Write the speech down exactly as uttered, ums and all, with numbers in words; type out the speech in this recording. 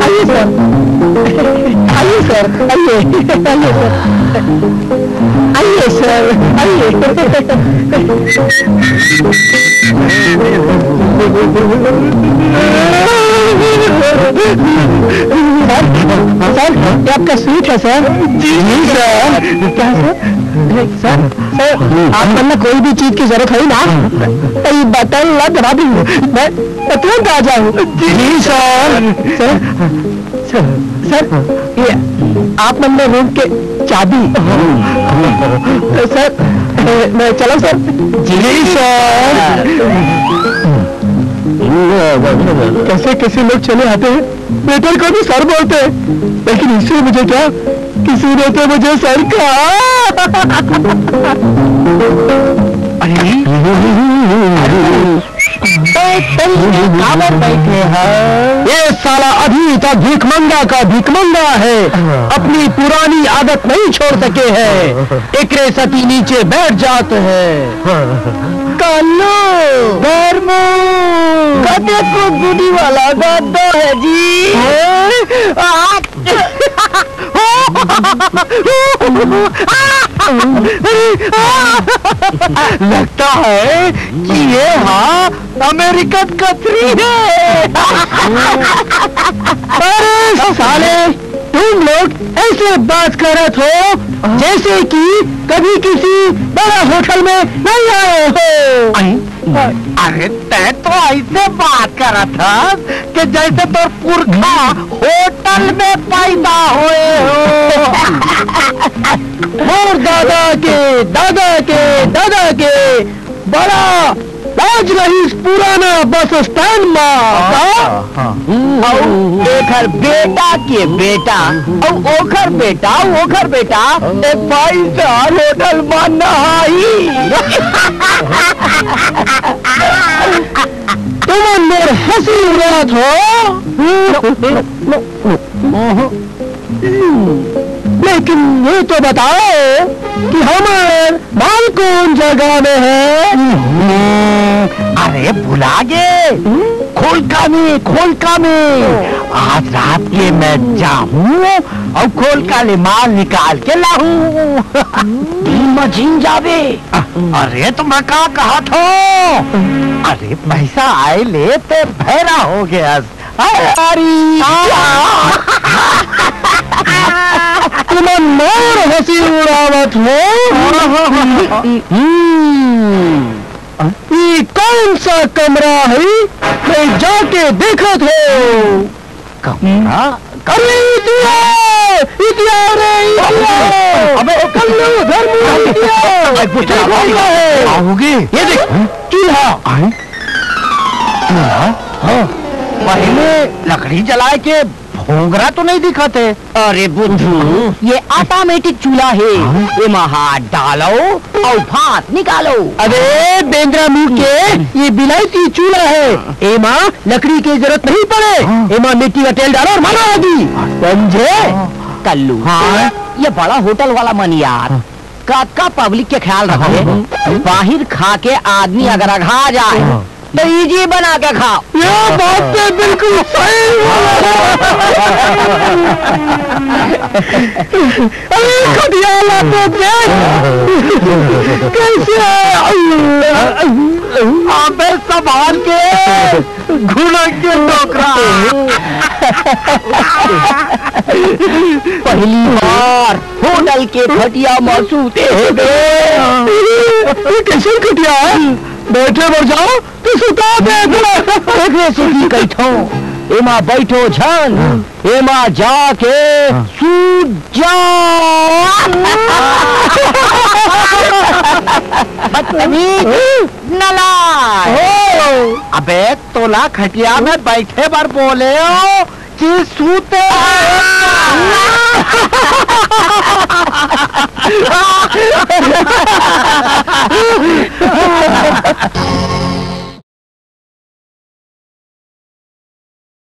आइए सर, आइए सर, आइए, आइए सर, आइए सर, आइए। सर, सर, ये आपका सूट है सर। जी सर। क्या सर? सर, सर, आप मन ला कोई भी चीज की जरूरत होही ना, तो ये बटन ला दबा दीजिए। मैं, मैं तुरंत आ जाऊँ। जी सर। सर, सर, सर, ये आप मन में रूम के चाबी। तो सर, मैं चलूँ सर? जी सर। कैसे कैसे लोग चले आते हैं, वेटर को भी सर बोलते हैं, लेकिन इससे मुझे क्या, किसी ने तो मुझे सर कहा। अरे, अरे, काबर बैठे हैं? ये साला अभी तक भिखमंगा का भिखमंगा है, अपनी पुरानी आदत नहीं छोड़ सके हैं, एकरे सती नीचे बैठ जाते हैं। कालो, धर्मू, कते को गुडी वाला गद्दा है जी। हैं? आ, लगता है कि ये हा अमेरिकन कथरी है। अरे साले, तुम लोग ऐसे बात करत हो जैसे कि कभी किसी बड़ा होटल में नहीं आए हो। अरे, तै तो ऐसे बात करत हस कि जैसे तोर पुरखा होटल में पैदा होए हो। मोर दादा के, दादा के, दादा के बड़ा राज रहिस पुराना बस स्टैंड मा। हाँ, हाँ। अउ एखर बेटा के बेटा, अउ ओखर बेटा, अउ ओखर बेटा, एक फाइव स्टार होटल मा नहाही। तुमन मोर हंसी उड़ात हो। लेकिन ये तो बताओ कि हमार माल कौन जगह में है? हम्म, अरे भुला गे, खोलका में, खोलका में। आज रात के मैं जाहूँ अउ खोलका ले माल निकाल के लाहूँ। दिन म झिन जाबे। अरे तो मैं का कहत हो? अरे पैसा आए ले ते भैरा हो गया। अरे, तुमन मोर हंसी उड़ावत हो। हम्म, ई कौन सा कमरा है? मैं जाके देखत हो। कमरा? अरे इतिया, इतिया रे इतिया। अबे कल्लू धर्मू इतिया। अबे, ये कौन सा है? क्या होगी? ये देख, चूल्हा। आए? चूल्हा? हाँ। पहले लकड़ी जलाए के भोंगरा तो नहीं दिखत हे। अरे बुद्धू, ये ऑटोमेटिक चूल्हा हे। हाँ? एमा हाथ डालो अउ भाप निकालो। अबे बेंदरा मुंह के, ये बिलायती चूल्हा हे। एमा लकड़ी के जरूरत नहीं पड़े। हाँ। एमा मिट्टी का तेल डालो और मारो आगी। समझे? हाँ। कल्लू, हाँ। ये बड़ा होटल वाला मन यार, हाँ। कतका पब्लिक के ख्याल रखे। हाँ। बाहिर खा के आदमी अगर अघा जाए, हाँ। तो इजी बना के खाओ। ये बात तो बिल्कुल सही बोला। अरे खटिया ला तो देख, कैसे है? अबे संभाल के, घुड़क के टोकरा। पहली बार होटल के खटिया म सूते हे बे। ये कैसन खटिया हे? बैठे बर जाओ, तो सुता दे। एकरे सेती कहिथों, एमा बैठो झन, हाँ। एमा जाके हाँ। सूत जा। बदतमीज, नालायक। ओ। अबे तोला खटिया में बैठे बर बोले हो, कि सूते।